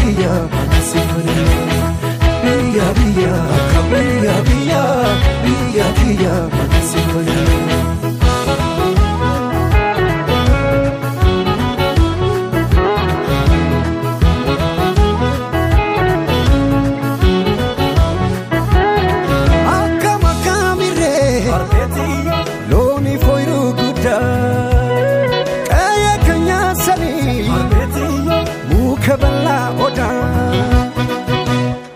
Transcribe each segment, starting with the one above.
Biyya si tole. Biyya biyya biyya biyya biyya biyya si tole.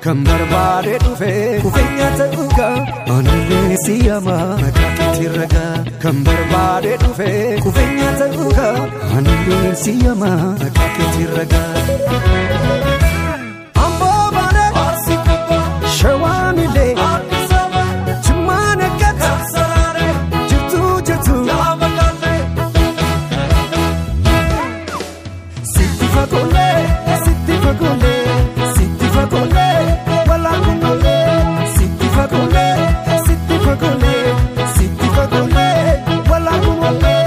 Kan barbaade dhufe kufeenya ta'uugaa Anillee si'ama maqaa keetiin ragaa. Kan barbaade dhufe kufeenya ta'uugaa Anillee si'ama maqaa keetiin ragaa. Amboo baanee Shawaan illee Jimmaan eeggata jirtu jirtu Sitti fagoolee sitti fagoolee sitti fagoolee. Sitti fagoolee sitti fagoolee sitti fagoolee walaakunolee.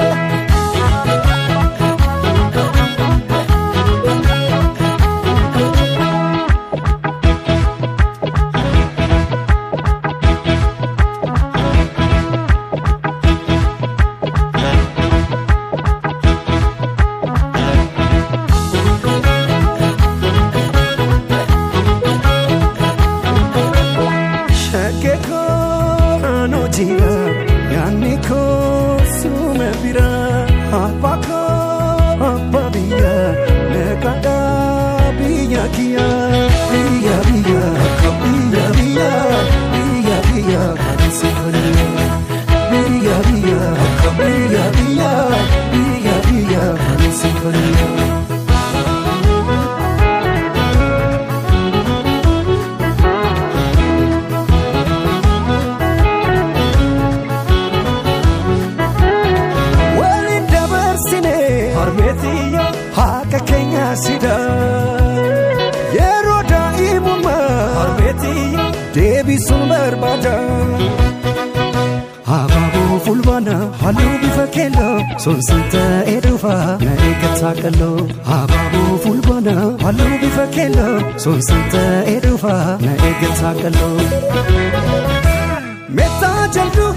Yeroo daa'imummaa deebisuun barbaada. Abaaboo fulbaana halluu bifa keelloo soonsan ta'ee dhufa na eeggataa qalloo. Abaaboo fulbaana halluu bifa keelloo soonsan ta'ee dhufa na eeggataa qalloo. Meettaa jal'uu